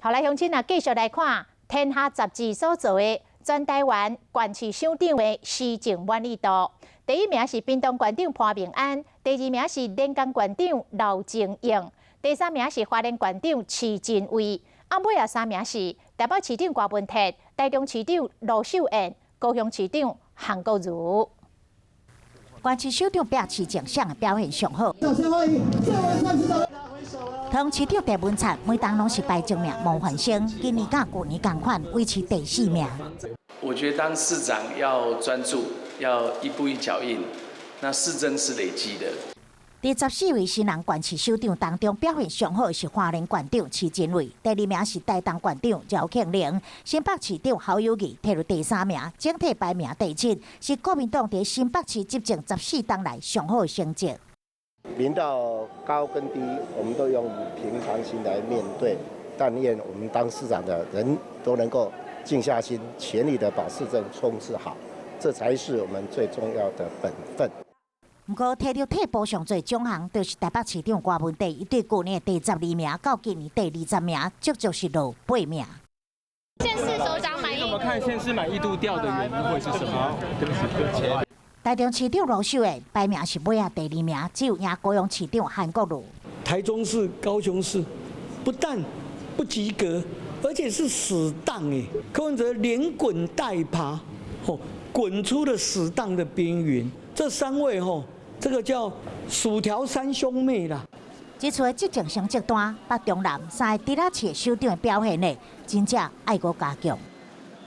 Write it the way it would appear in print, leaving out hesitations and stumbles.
好來，鄉親啊，繼續來看《天下雜誌》所做的全台灣縣市首長的施政滿意度。第一名是屏東縣長潘孟安，第二名是連江縣長劉政用，第三名是花蓮縣長徐榛蔚，啊，尾仔三名是台北市長柯文哲、台中市長盧秀燕、高雄市長韓國瑜。縣市首長拼市政，誰的表現上好？桃園市長鄭文燦每冬攏是排前名，無翻身，今年佮舊年仝款，維持第四名。我覺得當市長要專注，要一步一腳印，那市政是累積的。佇14位新人縣市首長當中，表現上好的是花蓮縣長徐榛蔚，第二名是台東縣長饒慶鈴，新北市長侯友宜提入第三名，整體排名第七，是國民黨佇新北市執政14冬來上好的成績。民調高跟低，我們都用平常心來面對。但願我們當市長的人都能夠靜下心，全力的把市政衝刺好，這才是我們最重要的本分。毋過，提著退步上濟獎項，就是台北市長柯文哲，伊對舊年的第12名到今年第20名，足足是落八名。縣市首長滿意？怎麼看縣市滿意度掉的原因會是什麼？對不起，對不起。台中市長盧秀燕排名是尾仔第二名，只有贏高雄市長韓國瑜。台中市、高雄市不但不及格，而且是死黨哎！柯文哲連滾帶爬，吼，滾出了死黨的邊緣。這三位吼，這個叫薯條三兄妹啦。這次的執政成績單，北中南三个豬仔市首長的表現呢，真正愛閣加強。